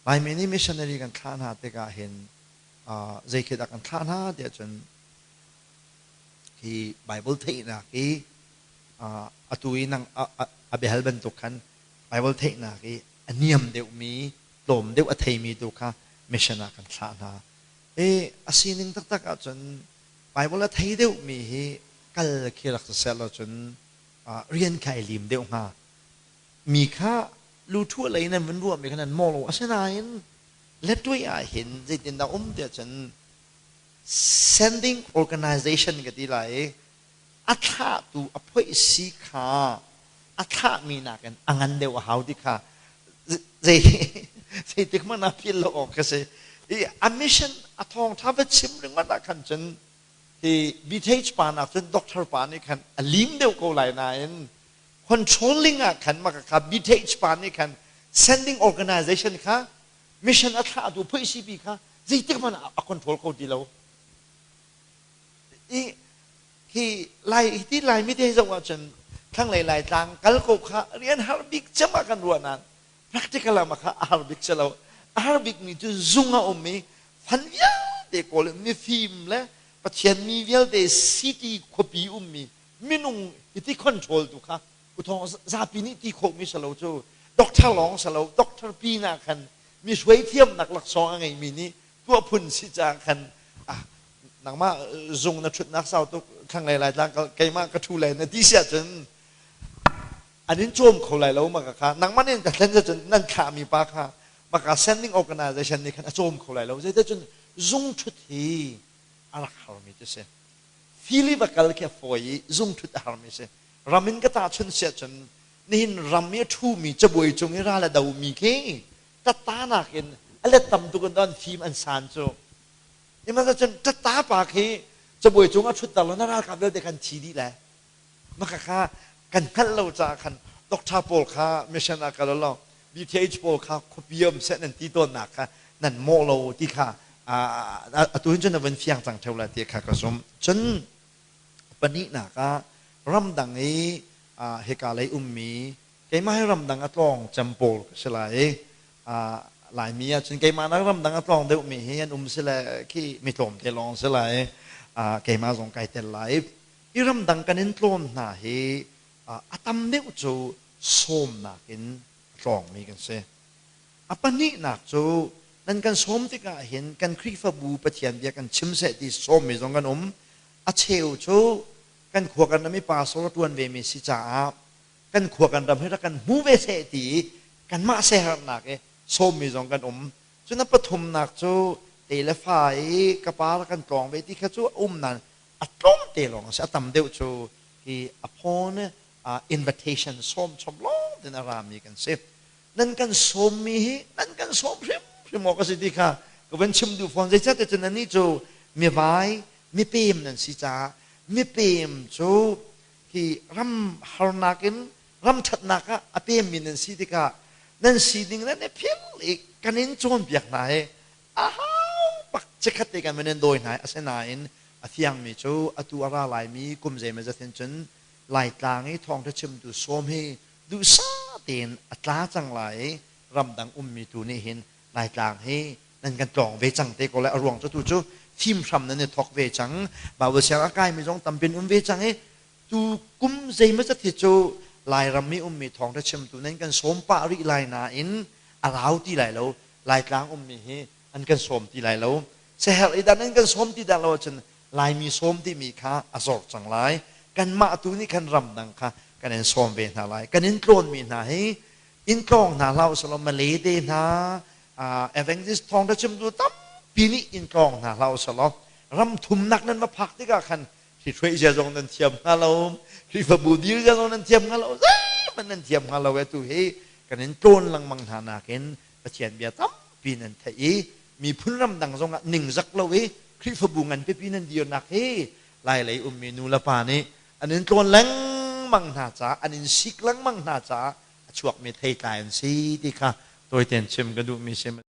Laimi nih missionary kan thlah hna tikah hin zei khi dah kan thlah hna tiah cun hi Bible theihnak hi atu i nang a biahal bantuk khan Bible theihnak i a niam deuhmi tlawm deuh a theimi tu kha mission ah kan thlah hna. I a sining taktak ahcun Bible a thei deuhmi hi kal khi rak si seh law cun rian kha ai lim deuh hnga. Mi kha luthuah lei nan vun ruahmi kha nan mawh lo. Asinain lettuai ah hin zeitindah um tiah cun sending organization ka ti lai i a thlahtu a phoih si kha a thlahmi nakin a ngan deuh a hau ti kha zei zeitik hmanh ah philh lo awk ka si. I a mission a thawngṭha va chim ringawt ah khan cun hi BTH pa nak cun doctor pa nih khan a lim deuh ko lai nain controlling ah khan maka kha BTH pa nih khan sending organization kha mission a thlahtu phoih CP kha zeitik hmanh ah a control kho ti lo. I hi lai hi Laimi te zoh ahcun thlanglei Laitlang kal ko kha rian har bik cem ah kan ruah nain practical ah kha a har bik si lo. A har bik mi cu zung a um i fan vialte kawl in mifim le Pathian mi vialte city khuapi ummi minung hiti control tu kha uthong zapi nih ti khawhmi si lo cu doctor lawng si lo doctor pi na khan mi hruai thiamnak laksawng a ngeimi nih tuah phun si caah khan ah nangmah zung na ṭhutnak sau tuk thlanglei Laitlang keimah ka ṭhu lai na ti si ahcun an in cawm kho lai lo maka kha nangmah nih ka thlen cun nan thlahmi pa kha maka sending organization nih khan a cawm kho lai lo zeicah zung ṭhut hi a rak harmi cu si fili va kal khi a fawi i zung ṭhut a harmi si ram in ka tahchun si ahcun nihin ram i a ṭhumi cabuai cung i ral a domi khi tatta nakin a let tam tuk in an fim an san cu ihmanh cun tatta pa khi cabuai cung a ṭhutter lo na ralkap vialte khan thi dih le maka kha kan hngalh lo caah khan doctor pawl kha mission ah kal lo BTH pawl kha khuapi um seh nan ti tawnnak kha nan mawh lo ti kha atu hin cun na vun fiang cang theo lai ti kha ka zum cun pahnihnak ah ramdang i hika lei ummi keimah hi ramdang a tlawng cem pawl ka si lai i Laimi ah cun keimah nak ramdang a tlawng deuhmi hi an um si le khi mi tlawmte lawng si lai keimah zong kai tel lai i ramdang kan in tlawn hna hi a tam deuh cu sawmnak in a tlawngmi kan si. A pahnihnak cu nan kan sawm tikah hin kan Khrihfabu Pathian bia kan chim seh ti sawmmi zong kan um. A cheu cu kan khua kan ram i pastor a ṭuan vemi si caah kan khua kan ram hi rak kan hmu ve seh ti i kanmah siaherhnak i sawmmi zong kan um. Cun a pathumnak cu te le fa i ka pa rak kan tlawng ve ti kha cu a um nain a tlawmte lawng a si. A tam deuh cu hi a phone invitation sawm chom lawng tin a rami kan si. Nan kan sawmmi hi nan kan sawm hrimhrim awk a si ti kha ka van chim duh fawn. Zeicahtiah cun nannih cu mivai mipem nan si caah mipem cu hi ram harnak in ram ṭhatnak ah a pemmi nan si tikah nan sining nan i phil i kan in cawnpiak hna hi a hau bak chikkhat te kan van in dawi hna asinain a fiangmi cu atu a ra laimi kum zeimawzat hin cun Laitlang i thawngṭha chimtu sawm hi duhsah tein a tla cang lai i ramdang ummi tu nih hin Laitlang hi nan kan tlawng ve cang te ko lai a ruang cu tu cu fimhram nan i thawk ve cang Bible siang a kaimi zong tampin um ve cang i tu kum zeimawzat hi cu Lairam i ummi thawngṭha chimtu nan kan sawm pah rih lai nain a rau ti lai lo Laitlang ummi hi an kan sawm ti lai lo seher i dah nan kan sawm ti dah lo ahcun Laimi sawm timi kha a zor cang lai kanmah tu nih khan ramdang kha kan in sawm ve hna lai kan in tlawnmi hna hi in tlawng hna hlah usih law Malay te hna evangelist thawngṭha chimtu tampi nih in tlawng hna hlah usih law ram thumnak nan va phak tikah khan hri zia zong nan thiam hnga lo Khrihfabu dir zia zong nan thiam hnga lo zeihmanh nan thiam hnga lo e tu hi kan in tlawn lengmang hna nakin Pathian bia tampi nan theih i miphun ramdang zongah ningzak lo i Khrihfabu ngan pipi nan dirnak hi Lailei ummi nu le pa nih an in tlawn lengmang hna caah an in sik lengmang hna caah a chuakmi theitlai an si ti kha tawitein chim ka duhmi si.